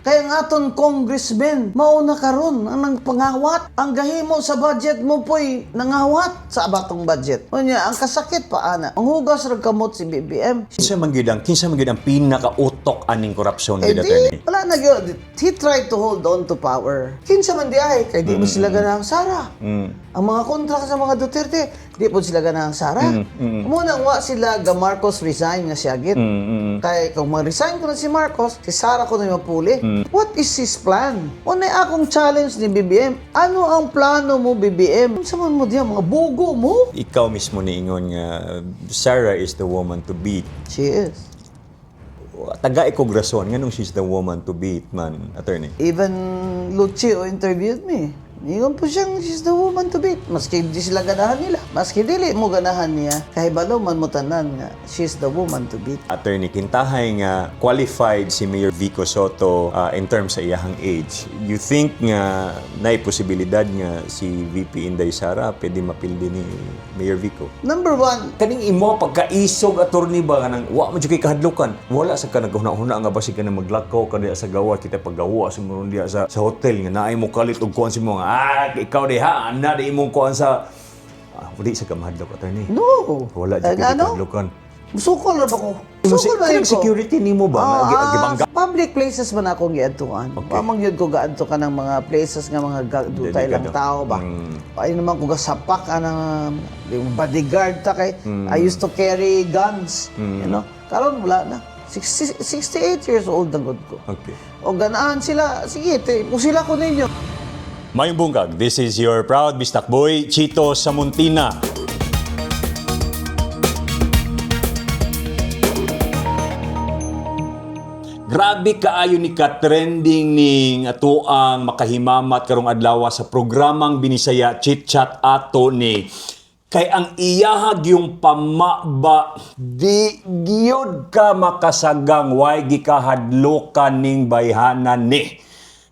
Kaya ang aton congressman, mauna karon ang nangpangawat. Ang gahimo sa budget mo po'y nangawat sa abatong budget. Unya, ang kasakit pa ana. Ang hugas ra kamot si BBM. Kinsa man gyud ang pinakautok aning korupsyon Eh gyud, di, attorney? wala na gyud. He tried to hold on to power. Kinsa man di ay, kay di mo sila ganahang Sara. Ang mga kontra sa mga Duterte, di po sila ganahang Sara. Muna wa sila ga Marcos resign nga siyagit. Kay kung mag-resign ko na si Marcos, si Sara ko na mapuli. What is his plan? Unay akong challenge ni BBM. Ano ang plano mo, BBM? Unsa man mo diya, mga bugo mo? Ikaw mismo niingon nga Sarah is the woman to beat. She is. Taga ikog rason nganong she's the woman to beat man, attorney? Even Lucio interviewed me. Ingon po siyang she's the woman to beat. Maski di sila ganahan nila. Maski dili mo ganahan niya. Kahibalo man mo tanan nga she's the woman to beat. Attorney, kintahay nga qualified si Mayor Vico Soto in terms sa iyahang age. You think nga naay posibilidad nga si VP Inday Sara pwede mapildi ni Mayor Vico? Number one, Kaning imo pagkaisog, attorney, ba kanang wa man jud kay kahadlukan? Wala sa ka naghuna-huna nga basig ka na maglakaw ka diha sa gawa kita paggawa sa mo diha sa hotel nga naay mo kalit og kuan si mo nga ikaw diha ana di imong kuan sa wali sa ka mahadlok, attorney? No. Wala jud Ay, kay ano? kahadlukan. Musukol ra ba ko? Musukol ba Kanang ko? security nimo ba nga gibangga? Public places man akong giadtuan. Okay. Wa man gyud ko gaadto ka ng mga places nga mga dutay lang Delikado. tao ba. Ay naman ko gasapak anang yung bodyguard ta kay I used to carry guns. Karon wala na. 60, 68 years old na gud ko. O ganaan sila, sige, te, sila ko ninyo. Mayong bungkag, this is your proud Bistak Boy, Chito Samuntina. Grabe kaayo ni ka-trending ning atoang makahimamat karong adlaw sa programang Binisaya Chit Chat ato ni. Kay ang iyahag yung pamaba, di giyod ka makasagang way gikahadlokan ning bayhanan ni.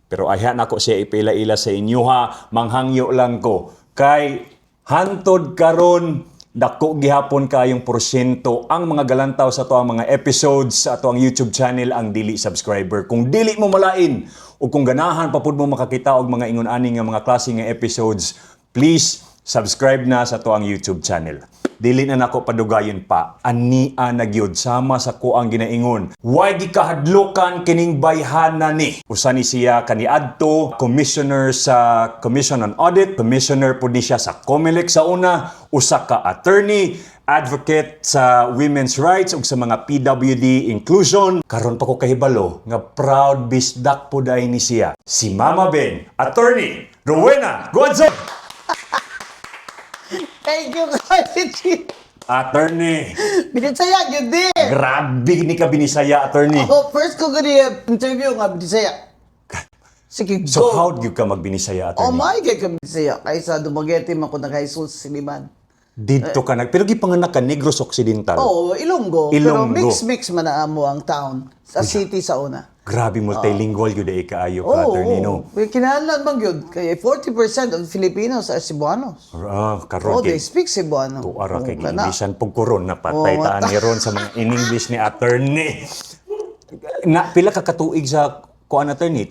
Pero ayhan ako siya ipila-ila sa inyo ha, manghangyo lang ko. Kay hantod karon dako gihapon kayong porsyento ang mga galantaw sa ato ang mga episodes sa ato ang YouTube channel ang dili subscriber. Kung dili mo malain o kung ganahan pa pud mo makakita og mga ingon ani nga mga klase nga episodes, please subscribe na sa ato ang YouTube channel. Dili na nako padugayon pa. Ani na gyud sama sa kuang ginaingon. Why gikahadlokan kining bayhana ni? Usa ni siya kaniadto commissioner sa Commission on Audit, commissioner pud ni siya sa COMELEC sa una, usa ka attorney, advocate sa women's rights ug sa mga PWD inclusion. Karon pa ko kahibalo nga proud bisdak pud ay ni siya. Si Mama Ben, Attorney Rowena Guanzon. Thank you, Kasi. Attorney, Binisaya, gyud di. grabe ni ka binisaya, attorney. Oh, first ko gani interview nga Binisaya. Sige, So go. how do you ka magbinisaya, Oh attorney? my God, ka Bisaya. Kaysa Dumaguete man ko nag-high school sa Siliman. Didto ka nag pero gipanganak ka Negros Occidental. Oo, Ilonggo. Pero Ilonggo. mix-mix man na amo ang town. Sa city sa una. Grabe multilingual gyud ay kaayo ka, attorney, no. May kinahanglan man gyud. Kaya 40% of Filipinos are Cebuanos. Karon Oh, they kay speak Cebuano. tuara kay Oo, kana. giinglishan pug kuron na patay Oo, ta ni ron sa mga in English ni attorney. Na pila ka katuig sa kuan, attorney?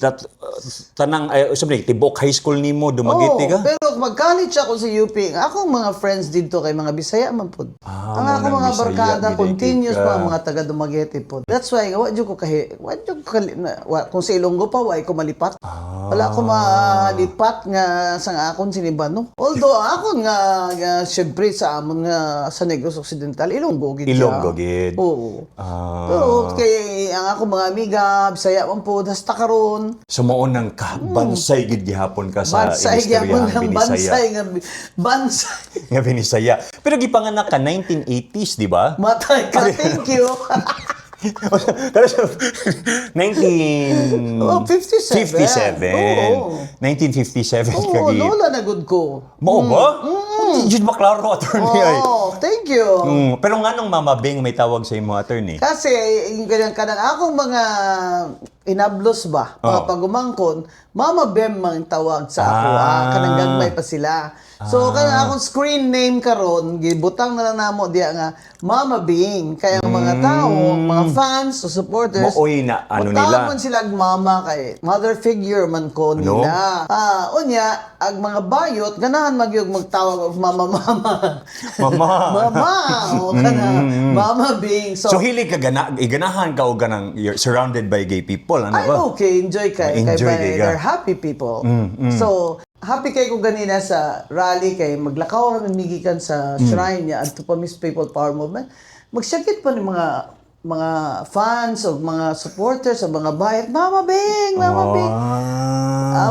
Tanang ay sabi tibok high school nimo Dumaguete Oo, ka? pero mag-college ako sa UP, ang akong mga friends dito kay mga Bisaya man pud. Ang Mo akong nang mga Bisaya, barkada gid ay continuous ka. pa ang mga taga Dumaguete pod. That's why wa jud ko kahi wa jud ko kali, na, wa, kung sa Ilonggo pa wa ko malipat. Wala ko malipat nga sa nga akon sinibano. Although ang akon nga syempre sa amon nga sa Negros Occidental Ilonggo gid siya. Ilonggo gid. Oo. Pero kay ang akong mga amiga Bisaya man pod hasta karon. So mao nang ka bansay gid gihapon ka sa Bansay gyapon inistoryahan ng Binisaya. bansay nga bansay. Nga Binisaya. Pero gipanganak ka 1980s, di ba? Matay ka, thank you. Pero 19 Oh, 57. 57. Oo. 1957 ka Oo, gi. lola na good ko. Mao ba? Di jud maklaro, attorney ay. Oo, Thank you. Pero nganong Mama Bing may tawag sa imo, attorney? Kasi yung kanang kanang akong mga inablos ba, mga pagumangkon, Mama Bem mang tawag sa ako, ah, kanang gagmay pa sila. So kanang akong screen name karon, gibutang na lang namo diya nga Mama Bing. Kaya ang mga tao, ang mga fans o supporters, Maoy na ano motawag nila. man sila og mama kay mother figure man ko Ano? nila. Ah, unya ang mga bayot ganahan magyug magtawag og mama, mama. Mama. Mama, o kana Mama Bing. So, hilig ka gana, iganahan ka og ganang you're surrounded by gay people, ano Ay, ba? okay. Enjoy kay. Enjoy kay kay ka. they're happy people. So, happy kay ko ganina sa rally kay maglakaw ra migikan sa shrine niya adto pa Miss People Power Movement. Magsakit pa ni mga fans o mga supporters o mga bayat, "Mama Bing, Mama Bing."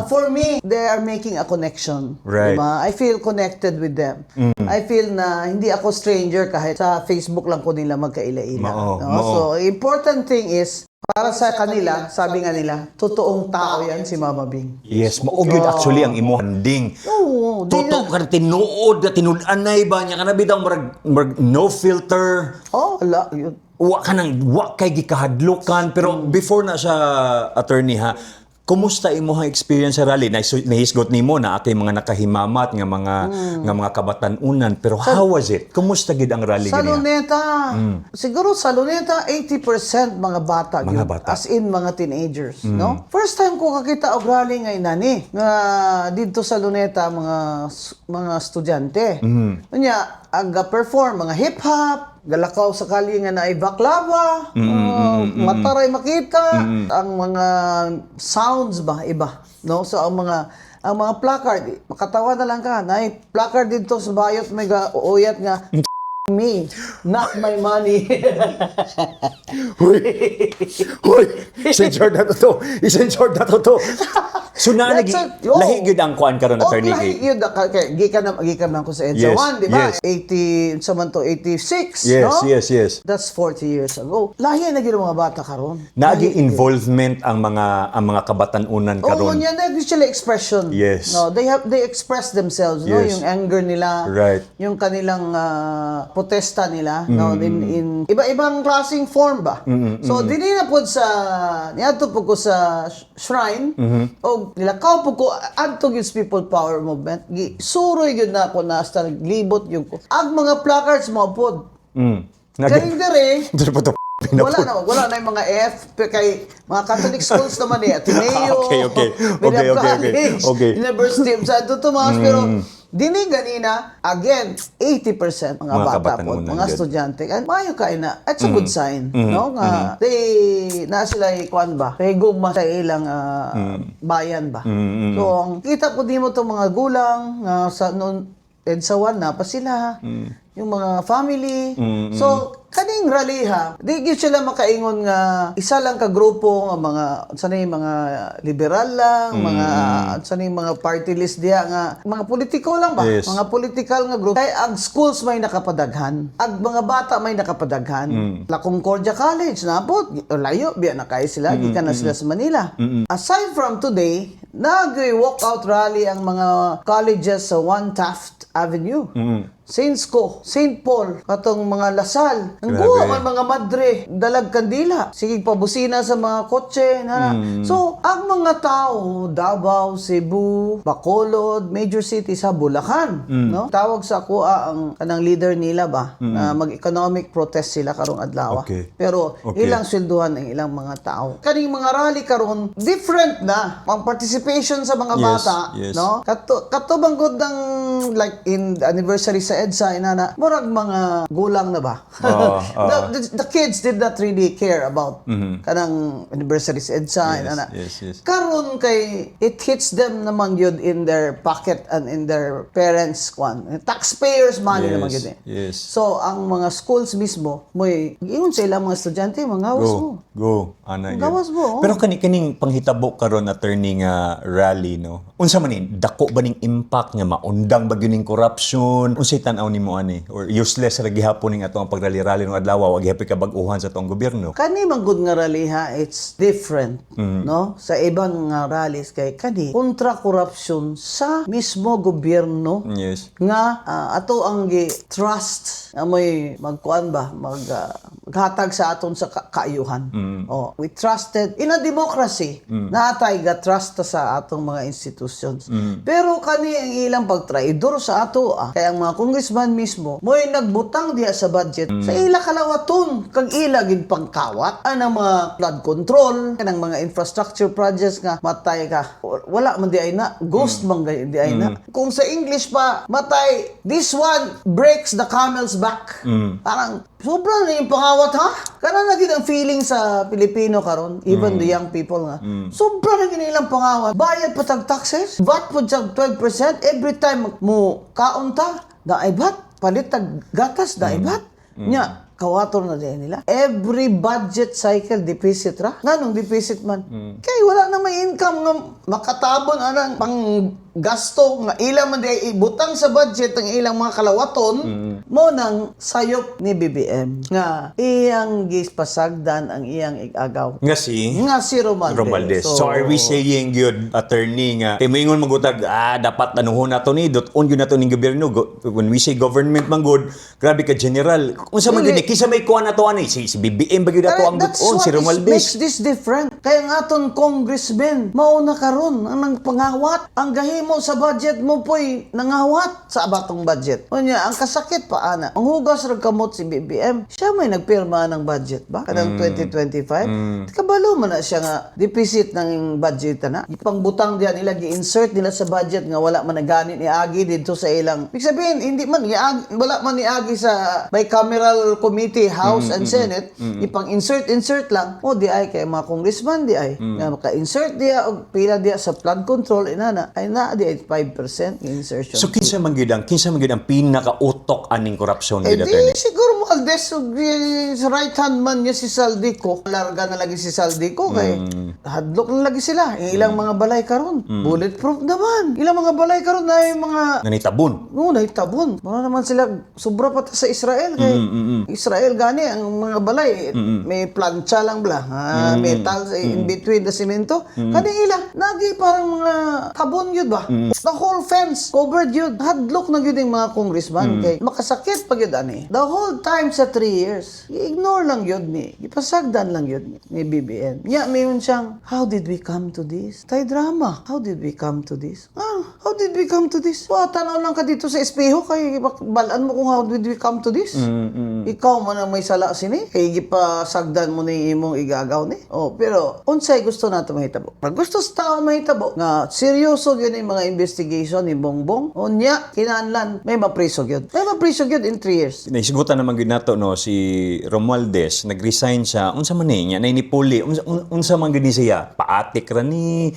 For me, they are making a connection. Diba? I feel connected with them. I feel na hindi ako stranger kahit sa Facebook lang ko nila magkaila-ila. Mao, No? mao. So, important thing is, para sa kanila, sabi nga nila, totoong tao yan si Mama Bing. Yes, mao gyud actually ang imo handing. Oo, di Totoo ka tinuod na tinud-anay ba niya kana bitaw murag no filter. Oh, ala, yun. Wa ka nang wa kay gikahadlukan, pero before na siya, attorney ha, kumusta imong experience sa rally? Nahisgot nimo na akay mga nakahimamat nga mga kabatan-unan, pero how was it? Kumusta gid ang rally Sa ganiha? Luneta, siguro sa Luneta, 80% mga bata. Mga Yun. bata. As in, mga teenagers, no? First time ko kakita og rally ngay nani, nga dito sa Luneta, mga estudyante. Unya, ang perform mga hip-hop, galakaw sa kalye nga naay baklava, mataray makita, ang mga sounds ba, iba, no? So, ang mga placard, makatawa na lang ka, naay placard dito sa bayot may ga uyat nga "Me, not my money." Hoy! Hoy! I-censor na to. I-censor na to. So na That's lagi oh. lahi gyud ang kuan karon, Oh, attorney lahi kay yun, kay, gikan man ko sa EDSA 1, di ba? 80, sa man to, 86, no? Yes. That's 40 years ago. Lahi na gyud ang mga bata karon. Naagi Lahi gyud. involvement ang mga kabatan-unan Oo, karon. yan na sila expression. No, they express themselves, no, yung anger nila, yung kanilang protesta nila, no, in iba-ibang klaseng form ba. So dili na pod sa niadto pod ko sa shrine og nilakaw pod ko adto gyud sa People Power Movement. Gi suroy gyud na ako na hasta naglibot gyud ko. Ang mga placards mo pod. Kaning dire, Dili po to. wala na yung mga F kay mga Catholic schools naman eh, Ateneo, William College, University of Santo Tomas, pero dini ganina, again, 80% mga Mga bata po, kabatanunan mga gud. estudyante. And maayo kay na, it's a good sign, no? Nga they na sila kuan ba, kay gugma sa ilang bayan ba. So, ang kita po nimo tong mga gulang nga sa noon EDSA 1 na pa sila, yung mga family. So, kaning rally ha, di gyud sila makaingon nga isa lang ka grupo nga mga sa yung mga liberal lang, mga sa yung mga party list diha nga mga politiko lang ba? Mga political nga group. Kay ang schools may nakapadaghan, ang mga bata may nakapadaghan. La Concordia College na po, layo biya na kay sila, gikan na sila sa Manila. Aside from today, nag-walk out rally ang mga colleges sa One Taft Avenue. Saint Sco, Saint Paul, katong mga La Salle. Ang Grabe. guwa man mga madre, dalag kandila, sige pabusina sa mga kotse. Na, So, ang mga tao, Davao, Cebu, Bacolod, major cities sa Bulacan, no? Tawag sa kuha ang kanang leader nila ba na mag-economic protest sila karong adlaw. Pero ilang swelduhan ang ilang mga tao. Kaning mga rally karon different na ang participation sa mga bata, no? Kato bang good ng like in the anniversary sa EDSA inana, murag mga gulang na ba? Oo, oo. The kids did not really care about kanang anniversary sa EDSA inana. yes. Karon kay it hits them naman yun in their pocket and in their parents' kwan. Taxpayers' money naman yun eh. So ang mga schools mismo, moy ingon sa ilang mga estudyante, mga mo. Go. Go. Ana yun. Gawas mo, oh. Pero kani kaning panghitabo karon, attorney, nga rally, no. Unsa man ni dako ba ning impact nga maundang ba gyud ning corruption? Unsay Unsay tan-aw nimo ani, or useless ra gihapon ning ato ang pagrally-rally ng adlaw, wa gihapon kabag-uhan sa atong gobyerno? Kani man gud nga rally ha, it's different, no? Sa ibang nga rallies kay kani kontra corruption sa mismo gobyerno nga ato ang gi trust nga mo'y magkuan ba, maghatag sa aton sa kaayuhan. Oh, we trusted in a democracy. Naa tay ga trust ta sa atong mga institutions. Pero kani ang ilang pagtraidor sa ato ah. Kaya ang mga congressman mismo mo'y nagbutang diha sa budget sa ila kalawaton kag ila gid pangkawat anang mga flood control, kanang mga infrastructure projects nga matay ka. Wala man diay na, ghost man diay na. Kung sa English pa, matay, this one breaks the camel's back. Parang sobra na yung pangawat ha. Kana na gid ang feeling sa Pilipino karon, even the young people nga. Sobra na gid ilang pangawat. Bayad pa tag taxes, VAT po tag 12% every time mo kaon ta, naay VAT, palit tag gatas, naay VAT. Nya, kawator na din nila. Every budget cycle, deficit ra. Nganong deficit man? Kay wala na may income nga makatabon anang pang gasto nga ila man di ibutang sa budget ang ilang mga kalawaton. Mo nang sayop ni BBM nga iyang gispasagdan ang iyang igagaw Nga si nga si Romualdez. Romualdez. So, are we saying gyud, attorney, nga kay moingon magutag dapat anuhon nato ni dot-on gyud nato ning gobyerno? When we say government man gud, grabe ka general. Unsa man Dili. gyud ni, kinsa may kuan nato ani, si BBM ba gyud ato ang That's dot-on, what si Romualdez? makes this different. Kaya nga aton congressmen, mauna karon ang nangpangawat, ang gahimo sa budget mo po'y nangawat sa abatong budget. Unya, ang kasakit pa ana, ang hugas ra kamot si BBM, siya may nagpirma ng budget ba? Kanang 2025. Kabalo man na siya nga deficit ng budget na. Ipangbutang diyan nila, gi-insert nila sa budget nga wala man nagani ni agi dito sa ilang. Ibig sabihin, hindi man giagi, wala man niagi sa bicameral committee, House and Senate, ipang insert insert lang. O di ay kay mga congressman di ay nga maka-insert diya og pila diya sa flood control inana ay na di ay 5% nga insertion. So kinsa man gyud ang pinakautok aning korupsyon Eh gyud, di, attorney? siguro Romualdez ug his right hand man niya si Zaldy Co. Larga na lagi si Zaldy Co kay hadlok na lagi sila. Yung ilang mga balay karon, bulletproof naman. Ilang mga balay karon na yung mga Nanitabon. No, nahitabon. Mura naman sila, sobra pa ta sa Israel. Kay Israel gani, ang mga balay, may plancha lang bla, metal in between the semento. Kani ila, nagi parang mga tabon yun ba? The whole fence, covered yun. Hadlok na yun yung mga congressman. Kay makasakit pa yun ani. The whole time sa 3 years, i-ignore lang yun ni, ipasagdan lang yun ni BBM. Nya, mayon siyang, "How did we come to this?" Tay drama. "How did we come to this?" "How did we come to this?" Wa, tanaw lang ka dito sa espeho kay balaan mo kung how did we come to this. Ikaw man ang may sala sini. Kay gipasagdan mo ni imong igagaw ni. Oh, pero unsay gusto nato mahitabo? Pag gusto sa tao mahitabo nga seryoso gyud yung mga investigation ni Bongbong, unya kinahanglan may mapriso gyud. May mapriso gyud in 3 years. Naisgutan naman gyud nato, no, si Romualdez nag-resign siya. Unsa man ni niya nay nipuli? Unsa man gyud ni siya, paatik ra ni?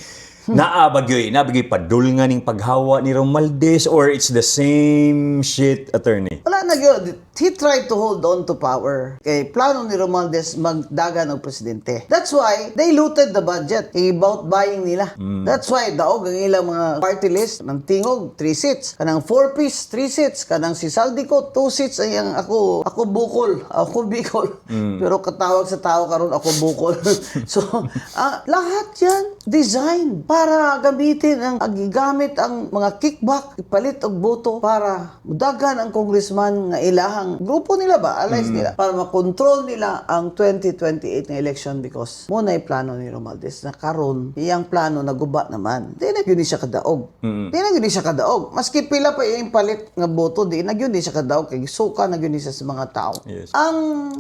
Naa ba gyud, naa ba gyud padulngan ning paghawa ni Romualdez or it's the same shit, attorney? Wala na gyud. He tried to hold on to power. Kay plano ni Romualdez magdagan og presidente. That's why they looted the budget. About buying nila. That's why daog ang ilang mga party list ng Tingog, 3 seats. Kanang 4 piece, 3 seats. Kanang si Zaldy Co, 2 seats. Ay ang ako Bukol. Ako Bicol. Pero katawag sa tao karon, ako Bukol. So, lahat yan design para gamitin ang gigamit ang mga kickback, ipalit og boto para mudagan ang congressman nga ilahang grupo nila ba, allies nila, para makontrol nila ang 2028 na election because mo na plano ni Romualdez na karon iyang plano naguba naman. Di na gyud ni siya kadaog. Di na gyud ni siya kadaog. Maski pila pa iyang palit nga boto, di na gyud ni siya kadaog kay suka na gyud ni siya sa mga tao. Ang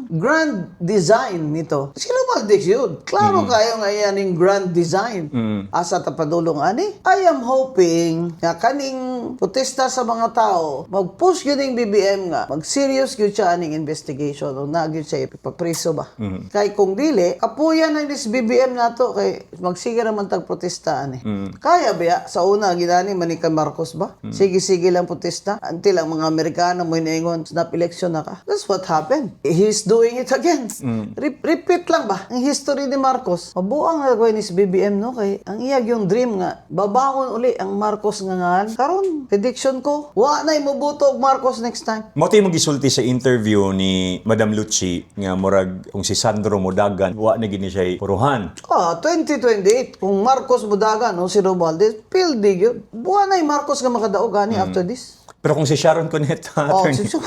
grand design nito, si Romualdez yun. Klaro kayo nga yan yung grand design. Asa ta padulong ani? I am hoping nga kaning protesta sa mga tao, mag-push yun yung BBM nga, mag-serious yun siya aning investigation o na yun siya ipapriso ba? Kay kung dili, kapuya na ni si BBM nato kay magsige raman tag protesta ani. Kaya ba sa una ginani man ni kay Marcos ba? Sige-sige lang protesta until ang mga Amerikano mo hinaingon, "Snap election na ka." That's what happened. He's doing it again. Repeat lang ba ang history ni Marcos? Mabuang na gawin ni si BBM, no, kay ang iyag yung dream nga babangon uli ang Marcos nga ngan. Karon Prediction ko, wa na moboto og Marcos next time. Mao to yung gisulti sa interview ni Madam Luchi nga murag kung si Sandro modagan, wa na gini siya puruhan. Ah, 2028, kung Marcos mudagan o si Romualdez, pildi gyud. Wa na Marcos nga makadaog gani after this. Pero kung si Sharon Cuneta, Oh, attorney, si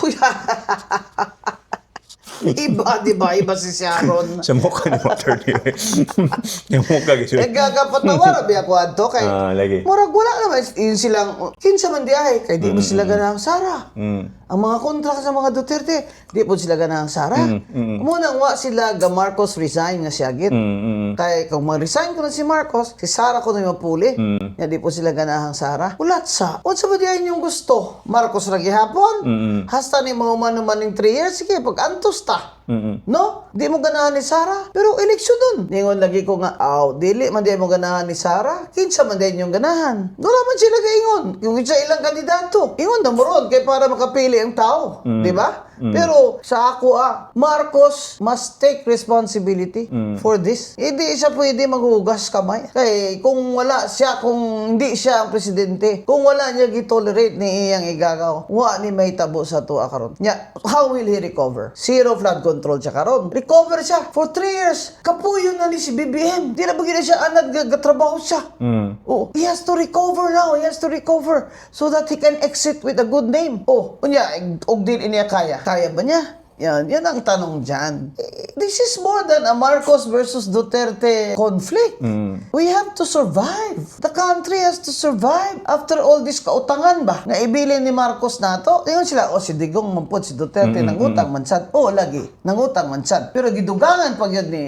Iba, di ba? Iba si Sharon. Sa mukha ni attorney. Yung mukha gisulti. Nagkakapatawa ra ako adto kay Ah, lagi. murag wala naman yun silang kinsa man di ay kay di mo sila ganahang Sara. Ang mga kontra sa mga Duterte, di po sila ganahang Sara. Mao nang wa sila ga Marcos resign nga siyagit. Kay kung ma-resign ko na si Marcos, si Sara ko na yung mapuli. Nga di po sila ganahang Sara. Ulat sa. Unsa ba di ay inyong gusto? Marcos ra gihapon? Hasta ni mga umano man ning 3 years, sige, pag antos ta. No? Di mo ganahan ni Sara. Pero eleksyon dun. Ningon lagi ko nga, aw, dili man di mo ganahan ni Sara. Kinsa man di inyong ganahan? Wala man sila gaingon. Yung isa ilang kandidato. Ingon na mo ron kay para makapili ang tao. Di ba? Pero sa ako ah, Marcos must take responsibility for this. Hindi siya pwede maghugas kamay. Kay kung wala siya, kung hindi siya ang presidente, kung wala niya gi-tolerate ni iyang igagaw, wa ni mahitabo sa tuwa karon. Nya, how will he recover? Zero flood control siya karon. Recover siya for 3 years. Kapuyo na ni si BBM. Di na ba gina siya anad gatrabaho siya? Oh, he has to recover now. He has to recover so that he can exit with a good name. Oh, unya, og dili niya kaya. Kaya ba niya? Yan ang tanong dyan. Eh, this is more than a Marcos versus Duterte conflict. We have to survive. The country has to survive. After all this kautangan ba na ibilin ni Marcos nato? Ingon sila, oh, si Digong man pod, si Duterte, nangutang man sad. Oh, lagi, nangutang man sad. Pero gidugangan pag yun ni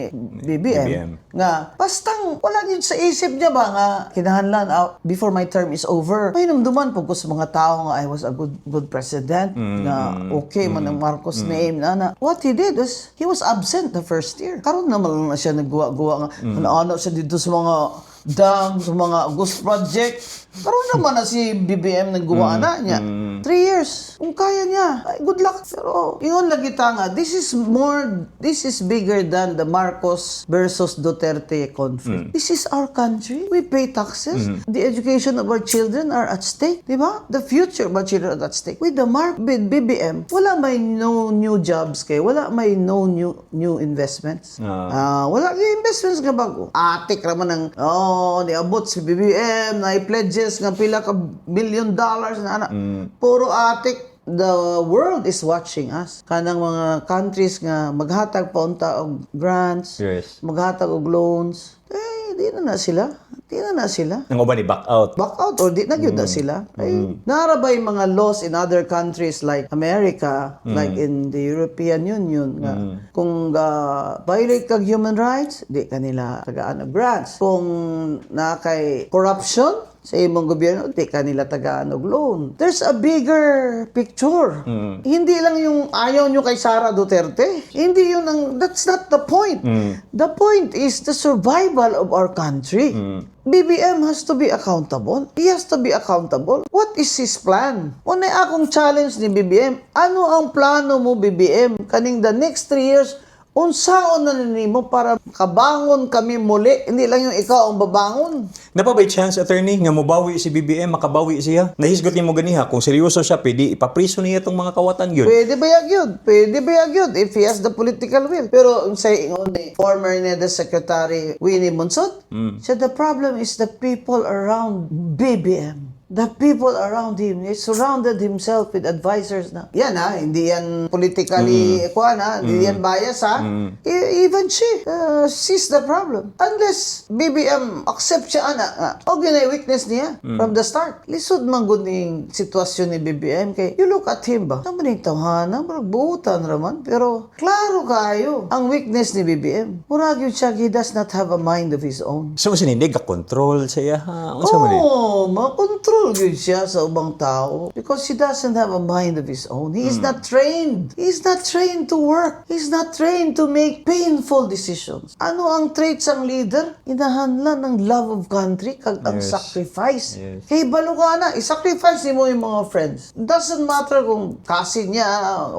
BBM, BBM. nga bastang wala yun sa isip niya ba nga kinahanglan, ah, before my term is over, may namduman po ko sa mga tao nga I was a good good president, nga okay man ang Marcos name na na. What he did was he was absent the first year. Karon naman lang na siya nagguwa-guwa nga ano siya dito sa mga dam, sa mga ghost project. Karon naman na si BBM nagguwa na niya 3 years. Kung kaya niya, ay, good luck. Pero ingon lagi ta nga this is bigger than the Marcos versus Duterte conflict. This is our country. We pay taxes. The education of our children are at stake, di ba? The future of our children are at stake. With BBM, wala may no new jobs kay, wala may no new new investments. Ah, wala kay investments nga bago. Atik ra man ang, oh, niabot si BBM na pledges nga pila ka billion dollars na ana. Puro atik. The world is watching us. Kanang mga countries nga maghatag pa unta og grants, maghatag og loans. Eh, di na na sila. Di na na sila. Nang uban ni back out. Back out or di na gyud na sila. Ay, naa ra ba yung mga laws in other countries like America, like in the European Union nga kung violate kag human rights, di kanila tagaan og grants. Kung naa kay corruption sa imong gobyerno, di kanila tagaan og loan. There's a bigger picture. Hindi lang yung ayaw nyo kay Sara Duterte. Hindi yun ang, that's not the point. The point is the survival of our country. BBM has to be accountable. He has to be accountable. What is his plan? Unay akong challenge ni BBM, ano ang plano mo, BBM, kaning the next 3 years? Unsaon na nimo para kabangon kami muli? Hindi lang yung ikaw ang babangon. Naa pa bay chance, attorney, nga mobawi si BBM, makabawi siya? Nahisgot nimo ganiha, kung seryoso siya, pwede ipapriso niya itong mga kawatan yun. Pwede ba yun? Pwede ba yun? If he has the political will. Pero sa ingon ni former NEDA Secretary Winnie Monsod, said the problem is the people around BBM. The people around him, he surrounded himself with advisors na. Yan ha, hindi yan politically, kuan ha, hindi yan bias ha. Even she sees the problem. Unless BBM accept siya ana, nga, og yun ay weakness niya from the start. Lisod man gud ning sitwasyon ni BBM kay you look at him ba? Tama ning tawhana, murag buutan raman, pero klaro kaayo ang weakness ni BBM. Murag yun siya, he does not have a mind of his own. So, unsa ni control sa iya ha? Unsa man ni? Oh, makontrol gyud siya sa ubang tao because he doesn't have a mind of his own. He is not trained. He is not trained to work. He is not trained to make painful decisions. Ano ang traits ang leader? Kinahanglan ng love of country kag ang sacrifice. Kay balo ka na, i-sacrifice nimo yung mga friends. Doesn't matter kung cousin niya,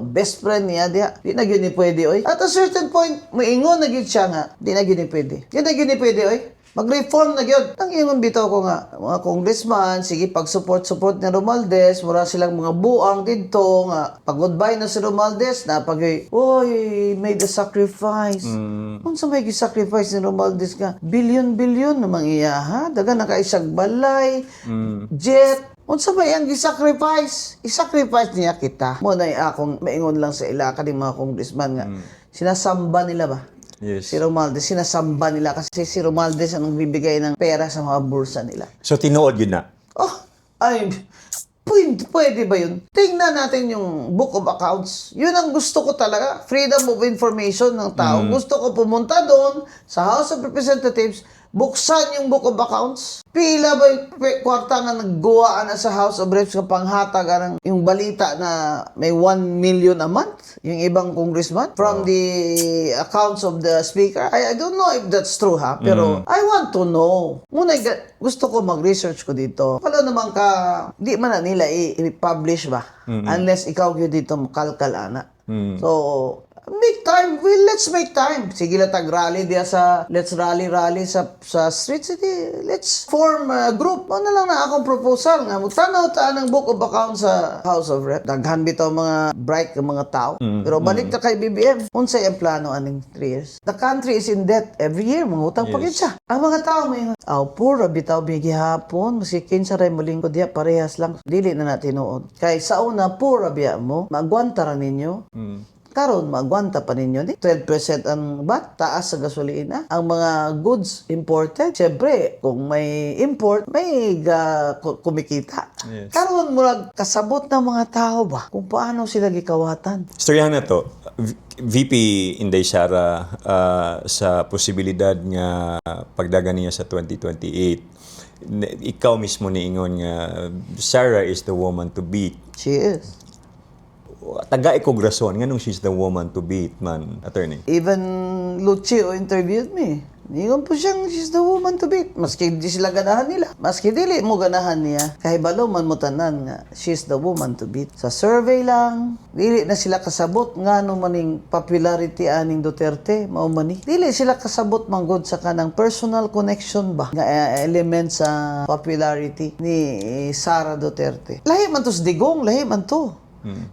best friend niya, diha. Di na gyud ni pwede oy. At a certain point, moingon na gyud siya nga, di na gyud ni pwede. Di na gyud ni pwede oy. Mag-reform na gyud. Ang ingon bitaw ko nga mga congressman, sige, pag-support-support ni Romualdez, mura silang mga buang didto nga pag goodbye na si Romualdez na pag, "Oy, made a sacrifice." Unsa may gi-sacrifice ni Romualdez nga billion-billion namang iya, ha? Dagan na kay siyag balay, jet. Unsa may ang gi-sacrifice? I-sacrifice niya kita. Mao na akong maingon lang sa ila kaning mga congressman nga sinasamba nila ba? Yes. Si Romualdez, sinasamba nila kasi si Romualdez ang nagbibigay ng pera sa mga bulsa nila. So tinuod yun na. Oh, ay, pwede ba yun? Tingnan natin yung book of accounts. Yun ang gusto ko talaga. Freedom of information ng tao. Gusto ko pumunta doon sa House of Representatives, buksan yung book of accounts. Pila ba yung kwarta nga nagguwaan na sa House of Reps nga panghatag anang yung balita na may 1 million a month yung ibang congressman from the accounts of the speaker? I don't know if that's true, ha, pero I want to know. Muna gusto ko mag-research ko dito. Wala naman ka di man na nila i-publish ba unless ikaw gyud dito makalkal ana. So make time. Well, let's make time. Sige lang, tag rally diya sa, let's rally rally sa street city. Let's form a group. Ano lang na akong proposal nga tanaw ta ng book of accounts sa House of Rep. Daghan bitaw mga bright nga mga tao. Pero balik ta kay BBM. Unsay ang plano aning 3 years? The country is in debt every year. Mangutang pa gyud siya. Ang mga tao may, "Aw, poor bitaw mi gihapon, maski kinsa ray molingkod diha, parehas lang." Dili na na tinuod. Kay sa una poor ra biya mo, maagwanta ra ninyo. Karon maagwanta pa ninyo ni 12% ang VAT, taas sa gasolina, ang mga goods imported. Syempre, kung may import, may kumikita. Karon murag kasabot ng mga tao ba kung paano sila gikawatan. Istoryahan na to. VP Inday Sara, sa posibilidad nga pagdagan niya sa 2028. Ikaw mismo niingon nga Sara is the woman to beat. She is. Tagai kog rason nganong she's the woman to beat man, attorney. Even Lucio interviewed me. Ningon po siyang she's the woman to beat. Maski di sila ganahan nila. Maski dili mo ganahan niya. Kahibalo man mo tanan nga she's the woman to beat. Sa survey lang, dili na sila kasabot ngano maning popularity aning Duterte, mao man ni. Dili sila kasabot manggod sa kanang personal connection ba nga element sa popularity ni Sara Duterte. Lahi man to sa Digong, lahi man to.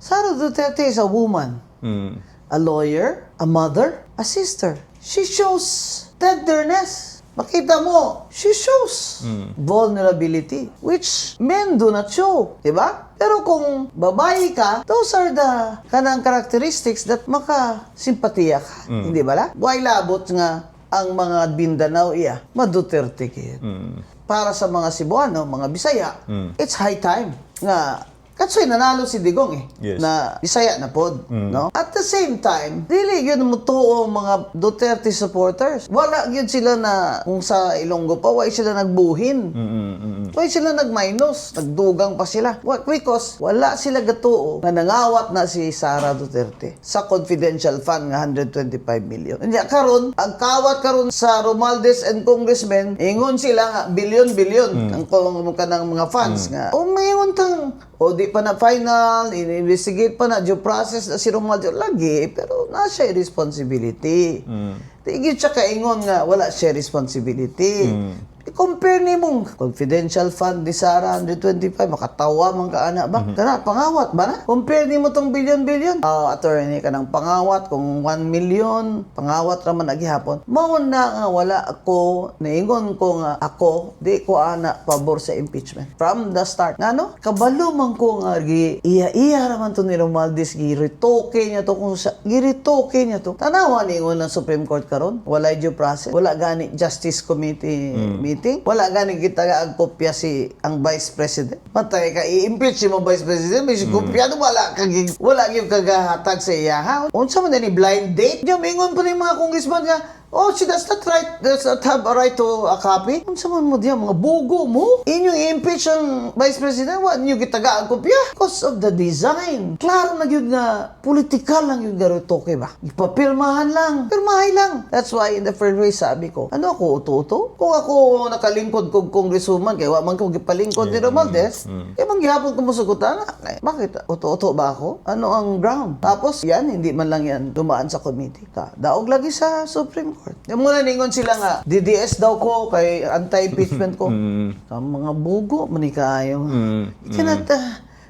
Sara Duterte is a woman, a lawyer, a mother, a sister. She shows tenderness. Makita mo, she shows vulnerability, which men do not show. Diba? Pero kung babae ka, those are the kanang characteristics that maka-simpatiya ka. Hindi ba la? Why labot nga ang mga Mindanao iya, ma-Duterte kid. Para sa mga Cebuano, mga Bisaya, it's high time nga. That's why nanalo si Digong eh. Na Bisaya na pod, no? At the same time, dili gyud mo tuo ang mga Duterte supporters. Wala gyud sila na kung sa Ilonggo pa, wala sila nagbuhin. Wala sila nag-minus, nagdugang pa sila. Because wala sila gatuo nga nangawat na si Sara Duterte sa confidential fund nga 125 million. Unya karon, ang kawat karon sa Romualdez and congressmen, ingon sila nga billion-billion ang kung kanang mga funds nga. O maingon tang o di pa na final, in-investigate pa na, due process na si Romualdez lagi, pero na siya responsibility. Di gyud siya kaingon nga wala siya responsibility. I-compare nimong confidential fund ni Sara 125, makatawa man ka ana ba? Kana pangawat ba na? Compare nimo tong billion-billion. Ah, attorney, kanang pangawat kung 1 million, pangawat ra man agihapon. Mao na nga wala ako naingon ko nga ako di ko ana pabor sa impeachment from the start. Ngano? Kabalo man ko nga gi iya-iya ra man to ni Romualdez, giritoke niya to kung sa giritoke niya to. Tanawa ningon ng Supreme Court karon, wala due process, wala gani Justice Committee meeting, wala gani kita ang kopya si ang Vice President. Matay ka i-impeach mo Vice President, may kopya no, wala gyud kagahatag sa iya, ha. Unsa man ni blind date? Nya mingon pa ni mga congressman nga, "Oh, she does not have a right to a copy." Unsa man mo diya, mga bugo mo? Inyong i-impeach ang Vice President, wa niyo gitaga ang kopya? Because of the design. Klaro na gyud nga politikal lang yung garutoke ba? Ipapirmahan lang. Pirmahay lang. That's why in the first place sabi ko, ano ako, uto-uto? Kung ako nakalingkod kog congresswoman, kay wa man ko gipalingkod ni Romualdez, eh manggihapon ko mosugutan. Eh, bakit? Uto-uto ba ako? Ano ang ground? Tapos yan, hindi man lang yan dumaan sa committee. Ka. Daog lagi sa Supreme Court. Court. Yung muna ningon sila nga, DDS daw ko kay anti-impeachment ko. Sa mga bugo, man kaayo. You cannot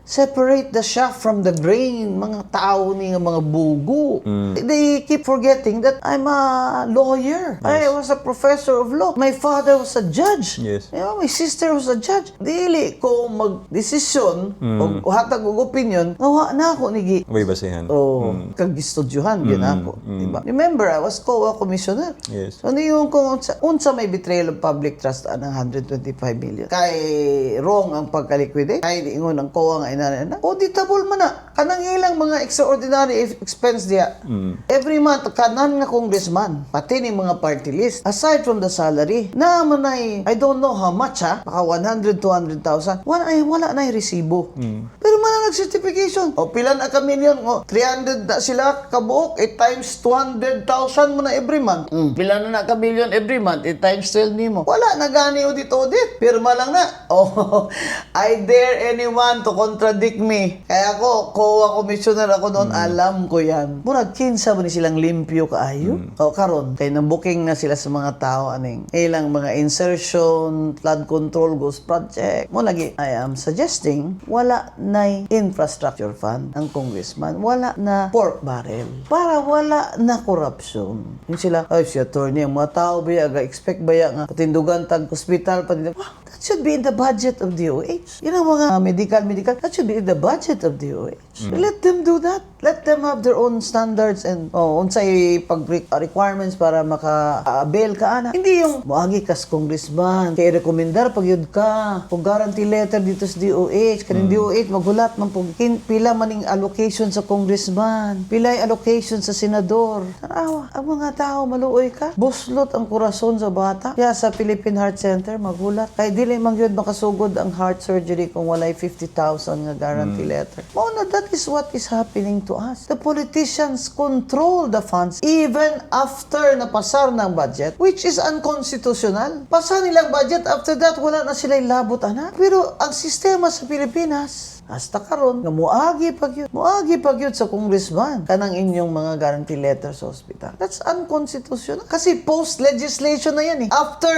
separate the chaff from the grain. Mga tao ni nga mga bugo. They keep forgetting that I'm a lawyer. I was a professor of law. My father was a judge. My sister was a judge. Dili ko mag-desisyon o hatag og opinion nga wa na ako nigi Way basehan. O kag-estudyuhan gyud ako, di ba? Remember, I was COA commissioner. So niyon kung unsa may betrayal of public trust anang 125 million. Kay wrong ang pagka-liquidate. Kay ingon ang COA nga inana na. Auditable man na. Kanang ilang mga extraordinary expense diya. Every month kanan nga congressman, pati ni mga party list, aside from the salary, na man ay, I don't know how much ha, baka 100, 200,000. Wala ay wala na resibo. Pero man ang nag-certification. O pila na ka million, o 300 na sila kabuok, 8 times 200,000 mo na every month. Pila na na ka million every month, 8 times 12 nimo. Wala na gani audit audit. Pirma lang na. Oh, I dare anyone to contradict me. Kaya ako, COA commissioner ako noon, alam ko yan. Murag kinsa ba ni silang limpyo kaayo? O karon kay nang-booking na sila sa mga tao aning ilang mga insertion, flood control ghost project. Mo lagi I am suggesting wala na infrastructure fund ang congressman, wala na pork barrel para wala na corruption. Yung sila, ay, si attorney, ang mga tao ba ga expect ba nga patindugan tag hospital, patindugan. Wow, that should be in the budget of DOH. Yun ang mga medical, medical, that should be in the budget of DOH. Let them do that. Let them have their own standards and, oh, unsay pag requirements para maka-avail ka ana. Hindi yung moagi kas congressman, kay rekomendar pag yun ka, kung guarantee letter dito sa DOH, kaning DOH maghulat man pug pila maning allocation sa congressman, pila allocation sa senador. Tanawa, ang mga tao maluoy ka. Buslot ang kurason sa bata. Kaya sa Philippine Heart Center maghulat. Kay dili man gyud makasugod ang heart surgery kung walay 50,000 nga guarantee letter. Mao na, that is what is happening to us. The politicians control the funds even after napasar ng budget, which is unconstitutional. Pasar nilang budget, after that, wala na sila labot, ana. Pero ang sistema sa Pilipinas, hasta karon nga muagi pag yun. Muagi pag yun sa congressman kanang inyong mga guarantee letter sa hospital. That's unconstitutional. Kasi post-legislation na yan eh. After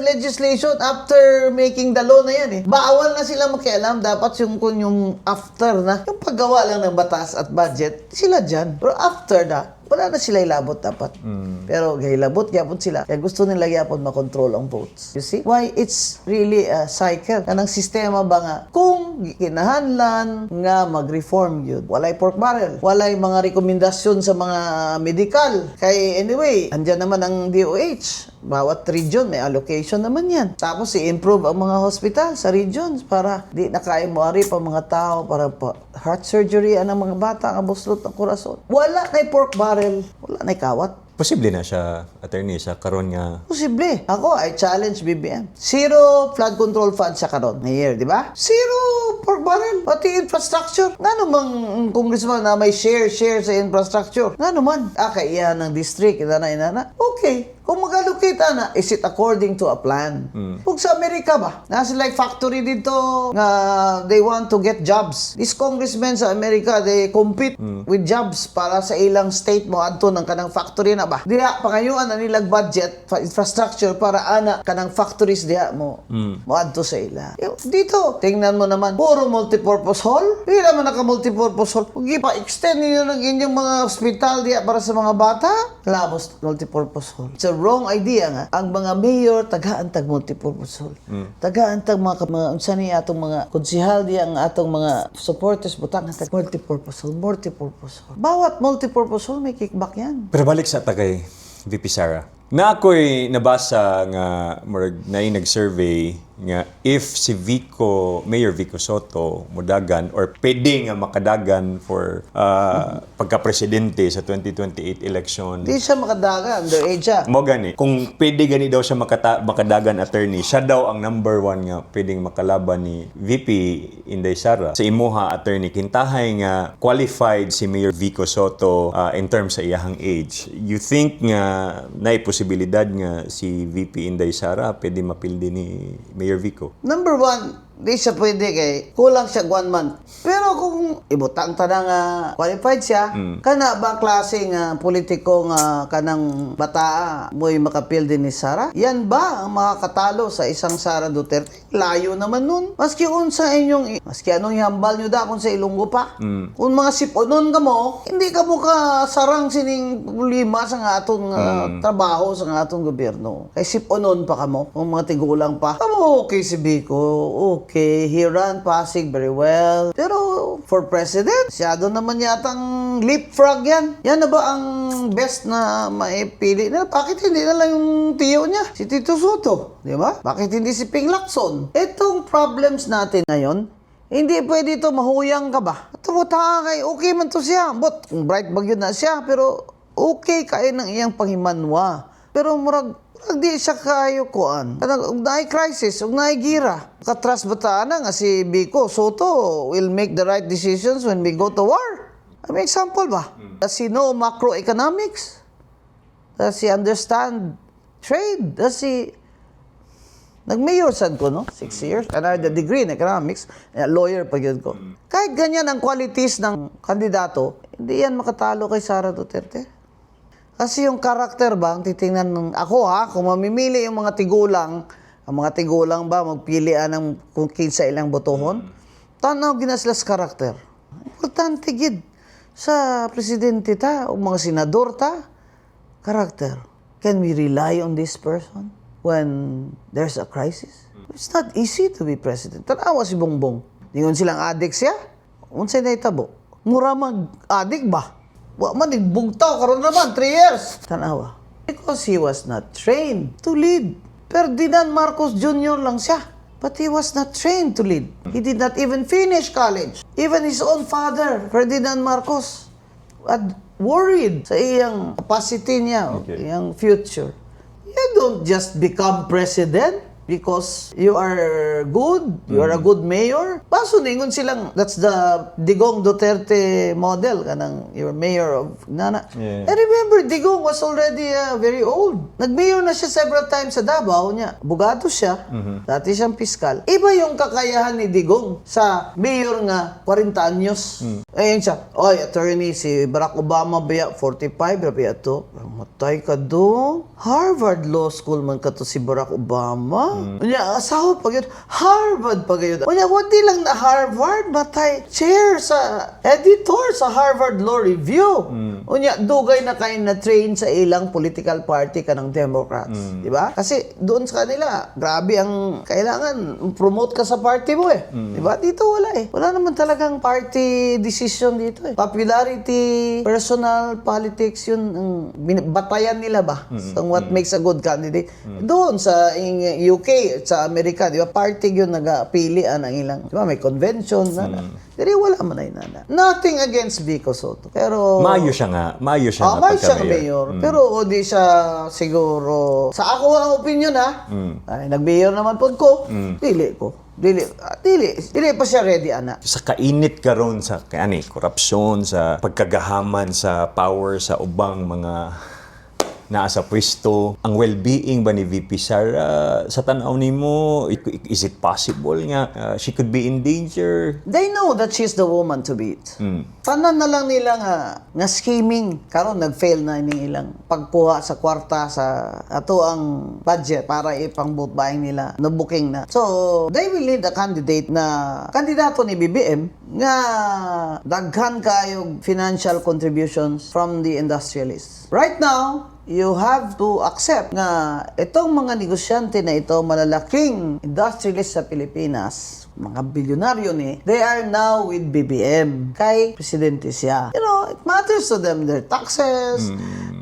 legislation, after making the law na yan eh. Bawal na sila makialam. Dapat yung kung yung after na, yung paggawa lang ng batas at budget, sila dyan. Pero after na, wala na sila ilabot dapat. Pero gahilabot gyapon sila. Kaya gusto nila gyapon makontrol ang votes. You see? Why it's really a cycle. Kanang sistema ba nga kung kinahanglan nga mag-reform yun. Walay pork barrel. Walay mga rekomendasyon sa mga medical. Kay anyway, andyan naman ang DOH. Bawat region may allocation naman yan. Tapos i-improve ang mga hospital sa regions para di na kaya mo ari pa mga tao para pa heart surgery ang mga bata ang buslot ng kurason. Wala na pork barrel. Wala na kawat. Posible na siya, attorney, sa karon nga Posible. Ako, I challenge BBM. Zero flood control fund sa karon na year, di ba? Zero pork barrel. Pati infrastructure. Nga namang congressman na may share sa infrastructure. Nga naman. Ah, kay iya ng district, inana, inana. Okay. Kung mag-allocate ana, is it according to a plan? Kung sa Amerika ba, nasa like factory dito nga they want to get jobs. These congressmen sa Amerika, they compete with jobs para sa ilang state mo adto ng kanang factory na ba. Diha pangayuan na nilag budget infrastructure para ana kanang factories diha mo mo adto sa ila. Eh, dito, tingnan mo naman, puro multipurpose hall. Pila man naka multipurpose hall. Kung ipa-extend ninyo ng inyong mga hospital diha para sa mga bata, labos multipurpose hall. It's a wrong idea nga. Ang mga mayor tagaan tag multipurpose hall. Tagaan tag mga unsa ni atong mga konsehal diha ang atong mga supporters butang tag multipurpose hall, multipurpose hall. Bawat multipurpose hall may kickback yan. Pero balik sa tagay VP Sara. Na ako'y nabasa nga murag naay nag-survey nga if si Vico, Mayor Vico Soto mudagan or pwede nga makadagan for pagka-presidente sa 2028 election. Di siya makadagan, underage siya. Mo gani, kung pwede gani daw siya makadagan, attorney, siya daw ang number one nga pwedeng makalaban ni VP Inday Sara. Sa imuha, attorney, kintahay nga qualified si Mayor Vico Soto in terms sa iyahang age. You think nga naay posibilidad nga si VP Inday Sara pwede mapildi ni Mayor Vico? Number one, Di siya pwede kay kulang siya one month. Pero kung ibutang ta na nga qualified siya, kana ba klase nga politiko nga kanang bataa mo'y makapil din ni Sara? Yan ba ang makakatalo sa isang Sara Duterte? Layo naman nun. Maski unsa inyong, maski anong ihambal nyo da kung sa Ilonggo pa. Kung mga siponon ka mo, hindi ka mo ka sarang sining problema sa nga atong trabaho sa nga atong gobyerno. Kay siponon pa kamo, kung mga tigulang pa. Kamo okay si Vico, okay. He ran Pasig very well. Pero for president, masyado naman yatang leapfrog yan. Yan na ba ang best na maipili nila? Bakit hindi na lang yung tiyo niya? Si Tito Sotto, di ba? Bakit hindi si Ping Lacson? Itong problems natin ngayon, hindi pwede ito, mahuyang ka ba? Ito kay okay man to siya. But kung bright ba yun na siya, pero okay kayo ng iyang panghimanwa. Pero murag di siya kayo kuan. Kanang ug naay crisis, ug naay gira. Katrust ba ta ana nga si Vico Sotto will make the right decisions when we go to war? I mean, example ba? Does he know macroeconomics? Does he understand trade? Does he Nag-mayor sad ko, no? 6 years. And I had a degree in economics. Eh, lawyer pa yun ko. Kahit ganyan ang qualities ng kandidato, hindi yan makatalo kay Sara Duterte. Kasi yung karakter ba, ang titingnan ng, ako ha, kung mamimili yung mga tigulang, ang mga tigulang ba, magpili ng kung kinsa ilang botohon, tanaw gina sila sa karakter. Importante gid sa presidente ta, o mga senador ta, karakter. Can we rely on this person when there's a crisis? It's not easy to be president. Tanawa si Bongbong. Ningon silang addict siya. Unsay nahitabo? Mura mag-addict ba? Wa man bugtaw karon naman 3 years. Tanawa. Because he was not trained to lead. Ferdinand Marcos Jr. lang siya. But he was not trained to lead. He did not even finish college. Even his own father, Ferdinand Marcos, had worried sa iyang capacity niya, iyang future. You don't just become president because you are good, you are a good mayor. Baso ningon silang, that's the Digong Duterte model, kanang you're mayor of Nana. I remember Digong was already very old. Nag-mayor na siya several times sa Davao niya. Abogado siya. Dati siyang piskal. Iba yung kakayahan ni Digong sa mayor nga 40 anyos. Ayun siya, "Oy, attorney, si Barack Obama biya 45, biya to." Matay ka do. Harvard Law School man ka to si Barack Obama. Unya, asawa pa yun. Harvard pa yun. Unya, wadi lang na Harvard, matay. Chair sa, editor sa Harvard Law Review. Unya, dugay na kayo na train sa ilang political party kanang Democrats. Di ba? Kasi doon sa kanila, grabe ang kailangan promote ka sa party mo eh. Di ba? Dito wala eh. Wala naman talagang party decision dito eh. Popularity, personal politics, yun, ang batayan nila ba? So, what makes a good candidate. Doon sa UK, sa Amerika, di ba? Party yun nagapili ang ilang, di ba? May convention na. Diri wala man ay nana. Nothing against Vico Sotto. Pero Maayo siya nga. Maayo siya Ah, nga may siya pagka-mayor. mayor. Pero o di siya siguro sa ako ang opinion ha. Ay, nag-mayor naman pod ko. Dili ko. Dili, dili, dili pa siya ready ana. Sa kainit karon sa ani korupsyon, sa pagkagahaman sa power sa ubang mga naa sa pwesto, ang well-being ba ni VP Sara sa tan-aw nimo, is it possible nga she could be in danger? They know that she's the woman to beat. Tanan na lang nila nga scheming karon nag-fail na ining ilang pagkuha sa kwarta sa ato ang budget para ipang vote buying nila, no booking na. So, they will need a candidate na kandidato ni BBM nga daghan kayo financial contributions from the industrialists. Right now, you have to accept nga itong mga negosyante na ito, malalaking industrialists sa Pilipinas, mga bilyonaryo ni, they are now with BBM. Kay presidente siya. It matters to them, their taxes,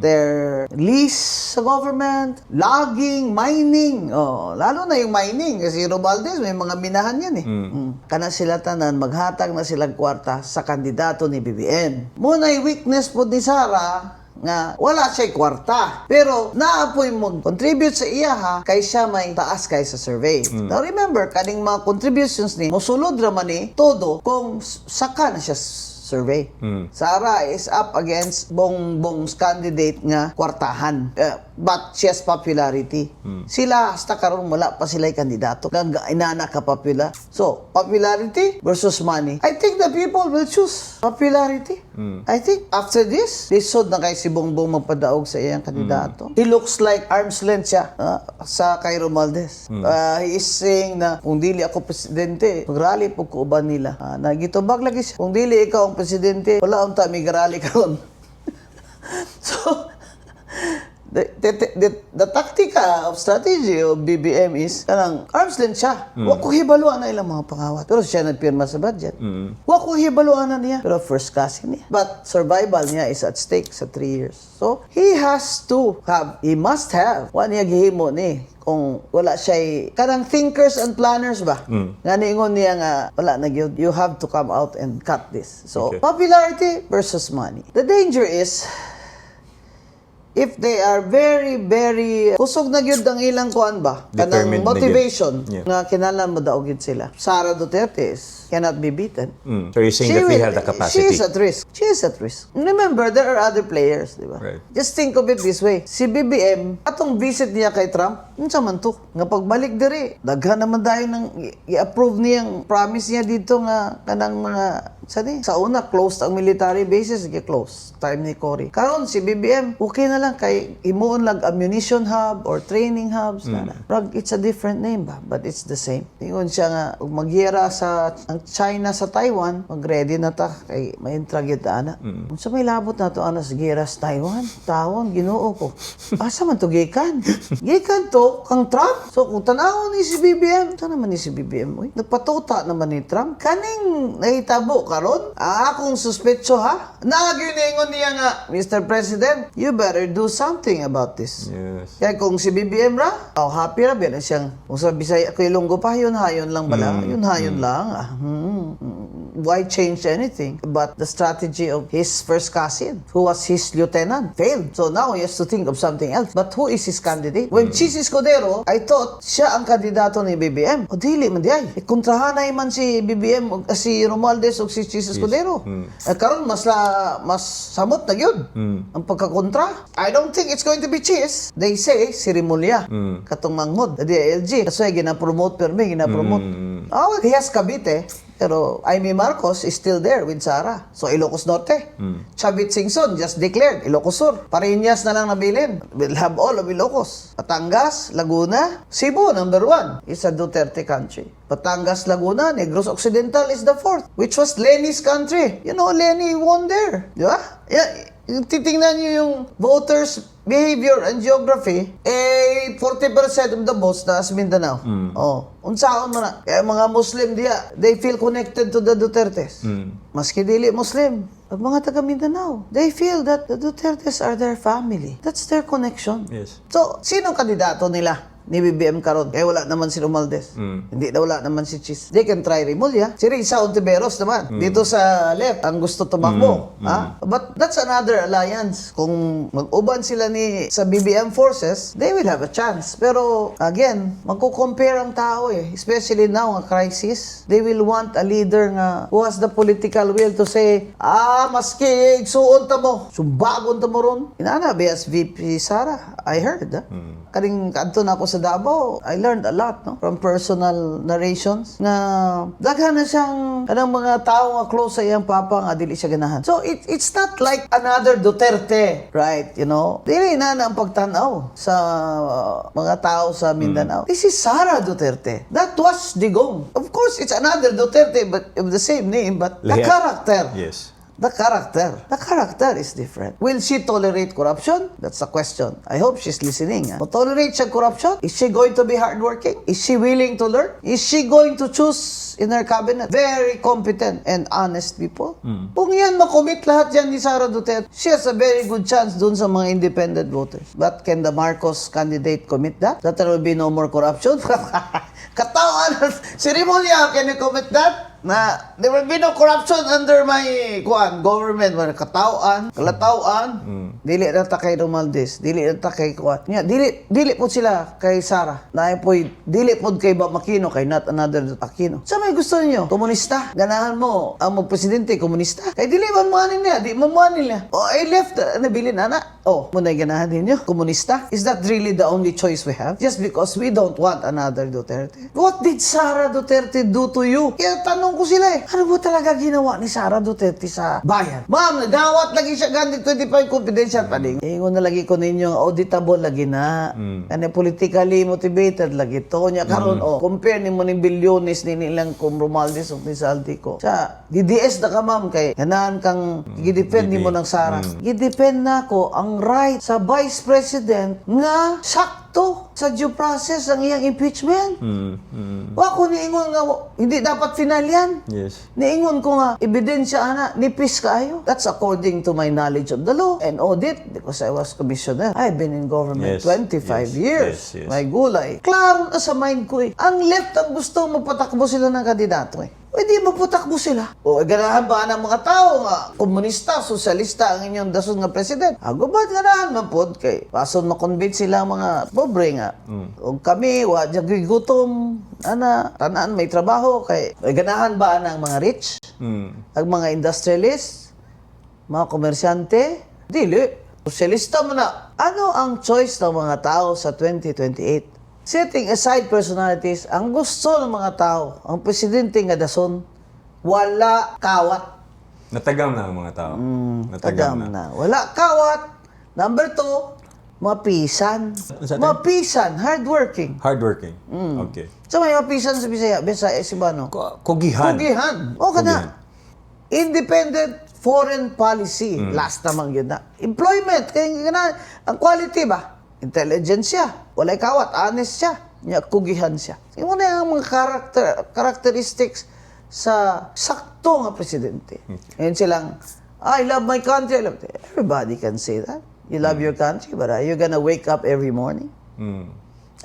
their lease sa government, logging, mining. Oh, lalo na yung mining. Kasi Robaldes, may mga minahan yan eh. Kana sila tanan, maghatag na silang kwarta sa kandidato ni BBM. Muna'y weakness po ni Sara nga wala siya'y kwarta. Pero naapoy mo contribute sa iya ha kay siya may taas kay sa survey. Now remember, kaning mga contributions ni mosulod ra man ni todo kung saka na siya survey. Sara is up against Bongbong's candidate nga kwartahan. But she has popularity. Sila hasta karon wala pa sila kandidato. Kag inana ka popular. So, popularity versus money. I think the people will choose popularity. I think after this, lisod na kay si Bongbong magpadaog sa iyang kandidato. He looks like arm's length siya sa kay Romualdez. He is saying na kung dili ako presidente, magrally po ko uban nila. Nagitubag lagi siya. Kung dili ikaw ang presidente, wala unta mi rally karon. So, the tactica of strategy of BBM is kanang arm's length siya. Wa ko hibaluan na ilang mga pangawat. Pero siya nagpirma sa budget. Wa ko hibaluan na niya. Pero first cousin niya. But survival niya is at stake sa 3 years. So, he has to have, he must have, wa niya gihimo ni kung wala siya kanang thinkers and planners ba nga niingon niya nga wala na gyud, you have to come out and cut this. So popularity versus money. The danger is if they are very, very kusog na gyud ang ilang kuan ba, kanang Determined na gyud. Motivation nga kinahanglan mo daog gyud sila. Sara Duterte is cannot be beaten. So you're saying that they have the capacity. She is at risk. She is at risk. Remember, there are other players, di ba? Right. Just think of it this way. Si BBM, atong visit niya kay Trump, unsa man to? Nga pagbalik diri, daghan naman dayon ng i-approve niyang promise niya dito nga kanang mga sa ni sa una closed ang military bases, gi-close time ni Cory. Karon si BBM, okay na lang kay himuon lang ammunition hub or training hubs na. Rag, it's a different name ba, but it's the same. Ingon siya nga ug magyera sa ang China sa Taiwan, mag-ready na ta kay ma-entra gyud ta ana. Unsa may labot na to ana sa giyera sa Taiwan? Tawon, Ginoo ko. Asa man to gikan? Gikan to kang Trump. So kung tanawon ni si BBM, sa naman ni si BBM oy? Nagpatuta naman ni Trump. Kaning nahitabo karon, akong suspetso ha. Naagi ningon niya nga, "Mr. President, you better do something about this." Kaya kung si BBM ra, oh, happy ra ba na siyang kung sa Bisaya ko Ilonggo pa yun hayon lang bala, yun hayon lang. Ah, Why change anything? But the strategy of his first cousin, who was his lieutenant, failed. So now he has to think of something else. But who is his candidate? When Chiz Escudero, I thought siya ang kandidato ni BBM. O dili man di ay. E, kontrahanay man si BBM, si Romualdez o si Chiz Escudero. Eh, karon mas samot na gyud ang pagkakontra. I don't think it's going to be Chiz. They say si Remulla. Katong manghod. The DILG. That's why gina-promote permi, gina-promote. Oh, he has Cavite. Pero Imee Marcos is still there with Sara. So Ilocos Norte. Chavit Singson just declared Ilocos Sur. Pariñas na lang nabilin. We'll have all of Ilocos. Batangas, Laguna, Cebu number one. It's a Duterte country. Batangas, Laguna, Negros Occidental is the fourth, which was Leni's country. Leni won there. Di ba? Yeah, yung titingnan niyo yung voters' behavior and geography, eh, 40% of the votes na sa Mindanao. Oh, unsaon man na. Kaya mga Muslim diya, they feel connected to the Dutertes. Maski dili Muslim, pag mga taga Mindanao, they feel that the Dutertes are their family. That's their connection. So, sino kandidato nila ni BBM karon? Kaya wala naman si Romualdez. Hindi na wala naman si Chiz. They can try Remulla. Si Risa Hontiveros naman. Dito sa left, ang gusto tumakbo. Ha? But that's another alliance. Kung mag-uban sila ni sa BBM forces, they will have a chance. Pero again, magko-compare ang tao eh. Especially now, nga crisis. They will want a leader nga who has the political will to say, "Ah, maski igsuon ta mo, sumbagon ta mo ron." Inana, BS VP Sara, I heard. Ah. Kaning kadto na ako sa Davao, I learned a lot, no, from personal narrations nga daghan na siyang kanang mga tao nga close sa iyang papa nga dili siya ganahan. So it's not like another Duterte, right? Dili na na ang pagtan-aw sa mga tao sa Mindanao. This is Sara Duterte. That was Digong. Of course, it's another Duterte but of the same name, but the character. The character. The character is different. Will she tolerate corruption? That's the question. I hope she's listening. Ah. Tolerate siya corruption? Is she going to be hardworking? Is she willing to learn? Is she going to choose in her cabinet very competent and honest people? Kung yan makomit lahat yan ni Sara Duterte, she has a very good chance dun sa mga independent voters. But can the Marcos candidate commit that? That there will be no more corruption? Katawan! Si Remulla, can you commit that? Na there will be no corruption under my kuan government, mga katawhan, kalatawan. Dili na ta kay Romualdez, dili na ta kay kuan. Nya dili dili po sila kay Sara. Naay po'y dili pod kay Bam Aquino, kay not another Aquino. Sa may gusto niyo, komunista. Ganahan mo ang magpresidente komunista. Kay dili man mo niya, di man mo nila. O ay left nabilin ana. Oh, mo na ganahan ninyo, komunista. Is that really the only choice we have? Just because we don't want another Duterte? What did Sara Duterte do to you? Kaya tanong ko sila eh, ano ba talaga ginawa ni Sara Duterte sa bayan? Ma'am, nagawat lagi siya gandi 25 confidential pa din. Ingon na lagi ko ninyo, auditable lagi na. Ano, politically motivated lagi to. Nya karon oh, compare nimo ning bilyones ni nilang kung Romualdez o ni Zaldy Co. Sa DDS na ka, ma'am, kay ganahan kang gidefend nimo ng Sara. Gidefend nako ang right sa Vice President nga sakto sa due process ang iyang impeachment. Wa ko niingon nga hindi dapat final yan. Niingon ko nga ebidensya ana nipis kaayo. That's according to my knowledge of the law and audit because I was commissioner. I've been in government 25 years. Yes. May gulay. Klaro na sa mind ko eh. Ang left ang gusto magpatakbo sila ng kandidato eh. O di magpatakbo sila. O ganahan ba ng mga tao nga komunista, sosyalista ang inyong dason nga president? Ago ba ganahan man pod kay pason ma-convince sila ang mga pobre nga. Og kami wa jud gutom ana, tanan may trabaho kay ay ganahan ba ang mga rich? Ang mga industrialist, mga komersyante, dili. Sosyalista mo na. Ano ang choice ng mga tao sa 2028? Setting aside personalities, ang gusto ng mga tao, ang presidente nga dason, wala kawat. Natagam na ang mga tao. Natagam Tagam na. na. Wala kawat. Number two, mapisan. Unsa? Mapisan, hardworking. Hardworking. Okay. So may mapisan sa Bisaya, Bisaya si Bano. Kugihan. Kugihan. O ka na. Independent foreign policy. Last naman yun na. Employment. Kaya nga na, ang quality ba? Intelligence siya. Walay kawat. Honest siya. Nya, kugihan siya. Yung na ang mga characteristics sa sakto nga presidente. Ngayon silang, "I love my country. I love." Everybody can say that. You love your country, but are you gonna wake up every morning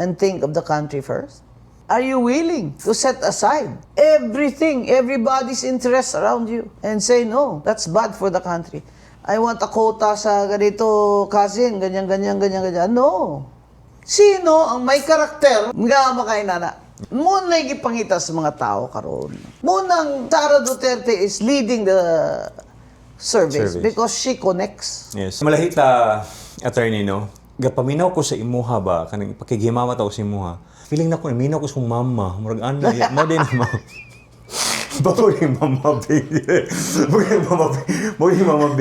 and think of the country first? Are you willing to set aside everything, everybody's interests around you and say, "No, that's bad for the country. I want a quota sa ganito, cousin, ganyan, ganyan, ganyan, ganyan"? No. Sino ang may karakter nga makainana? Mo na gipangita sa mga tao karon. Mo nang Sara Duterte is leading the surveys Surveys. because she connects. Yes. Malahita, attorney, no? Gapaminaw ko sa imuha ba? Kanang pakighimama ta ko sa imuha. Feeling na ko, naminaw ko sa kong mama. Murag ana, ya. Mo din mama. Bago yung Mama B. Bago yung Mama B. Bago yung Mama B.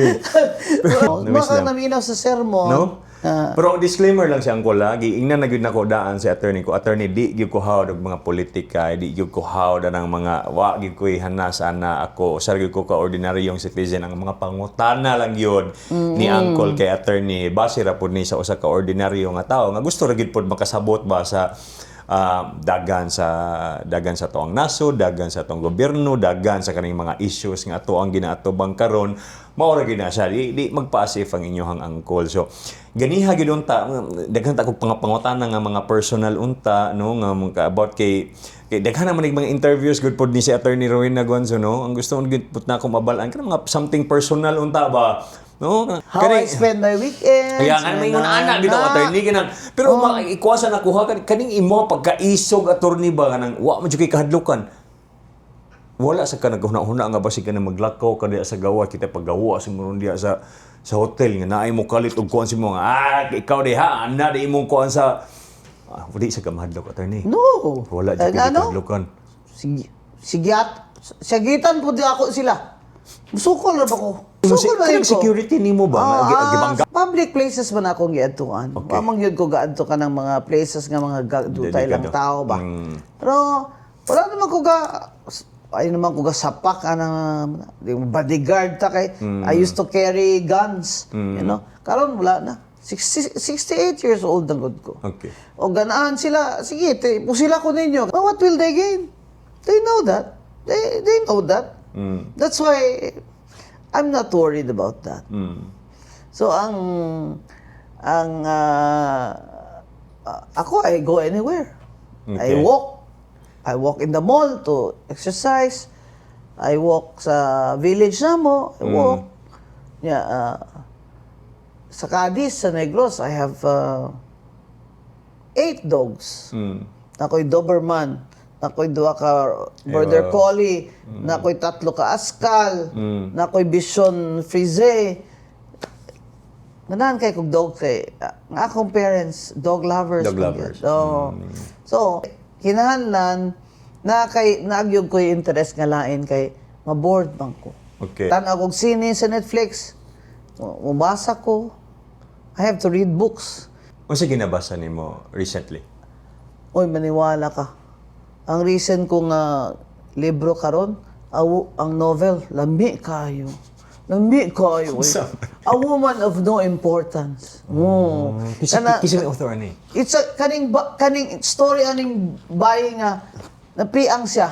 Namiss Baka lang. naminaw sa sermon. No? Ah. Pero ang disclaimer lang siya ang lagi, ingnan na gyud nako daan si attorney ko. Attorney, di gyud ko hawd og mga politika, di gyud ko hawd ang mga wa gyud ko hanas ana ako. Usar gyud ko ka ordinaryong citizen, ang mga pangutana lang gyud ni Uncle kay attorney. Base ra pud ni sa usa ka ordinaryo nga tawo nga gusto ra gyud pud makasabot ba sa dagan sa tuang nasod, dagan sa atong gobyerno, dagan sa kaning mga issues nga ato ang ginaatubang karon. Mao ra gyud na siya. Di magpa-as if ang inyong uncle. So ganiha gyud unta, daghan ta kog pangutana nga mga personal unta, no, nga mga about kay daghan naman nig mga interviews gud pod ni si Attorney Rowena Guanzon, no. Ang gusto ko gyud pud na akong mabal-an kanang mga something personal unta ba, no? How I spend my weekends. Kaya nga may ingon ana bitaw, attorney, kanang pero oh. Ikuasa na kuha kaning imo pagkaisog, attorney ba, kanang wa man jud kay kahadlukan, wala sa ka naghuna-huna nga basig ka na maglakaw ka diya sa gawa kita paggawa sa mo diya sa hotel nga naay mo kalit og kuan si mo nga ikaw diha ana di imong kuan sa wali sa ka mahadlok, attorney? No. Wala jud Ay, kay ano? kahadlukan. Sige, sigyat. Sigitan po di ako sila. Sukol na ba ko? Sukol ba Kanang yun ko? Security nimo ba nga gibangga? Public places man akong giadtuan. Okay. Wa man gyud ko gaadto ka ng mga places nga mga dutay lang Delikado. tao ba. Pero wala naman ko ga ay naman ko ga sapak ana di bodyguard ta kay I used to carry guns. Karon wala na. 60, 68 years old na gud ko. O ganaan sila, sige, te, pusila ko ninyo. But what will they gain? They know that. They know that. That's why I'm not worried about that. So ang ako, I go anywhere. I walk. I walk in the mall to exercise. I walk sa village namo, I walk. Yeah, sa Cadiz, sa Negros, I have eight dogs. Ako'y Doberman, ako'y duha ka Border Collie, nako'y tatlo ka Askal, nako'y Bichon Frise. Ganahan kay kog dog kay ang akong parents, dog lovers. Dog Man lovers. gyud. Oo. So, kinahanglan na kay naagyog ko yung interest nga lain kay mabored man ko. Tan-aw kog sine sa Netflix, mubasa ko. I have to read books. Unsa ginabasa nimo recently? Uy, maniwala ka. Ang recent kong libro karon, aw, ang novel, lami kayo. Lami kayo, eh. A Woman of No Importance. Oh. Kisa Kana- kisa may author ani? It's a kaning story aning bayi nga napiang siya.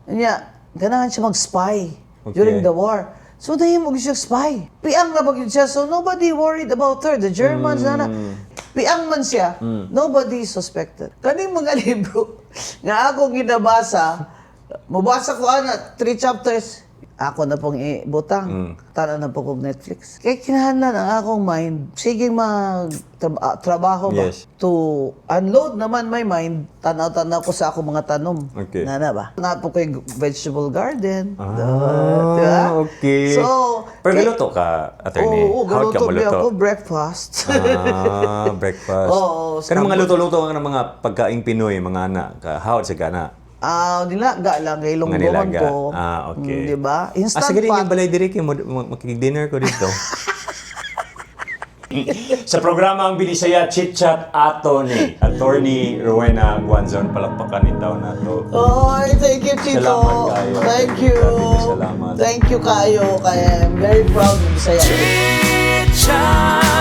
Nya, ganahan siya mag-spy during the war. So nahimo gyud siya spy. Piang na ba gyud siya? So nobody worried about her. The Germans na. Piang man siya. Nobody suspected. Kaning mga libro nga ako ginabasa, mabasa ko ana three chapters. Ako na pong ibutang. Tana na po kog Netflix. Kay kinahanglan ang akong mind sige mag trabaho ba? To unload naman my mind, tanaw-tanaw ko sa akong mga tanom. Na ba? Na po ko'y vegetable garden. Ah, Diba? Okay. So, Pero galuto ka, attorney? Oo, How ka galuto maluto? ako breakfast. Ah, breakfast. Oo. Kanang mga luto-luto nga ng mga pagkaing Pinoy, mga anak, ka, how sa gana? Ah, nilaga lang kay Mga Ilonggo man nilaga. ko. Ah, okay. Di ba? Instant Ah, sige pot. yung balay diri kay makikig-dinner ko dito. Sa programa ang Binisaya Chit Chat ato ni Attorney Rowena Guanzon, palakpakan itaw na to. Oy, thank you, Chito. Salamat kayo. Thank you. Grabe ka, salamat. Thank you kayo. Kaya I'm very proud of Bisaya. Chit Chat.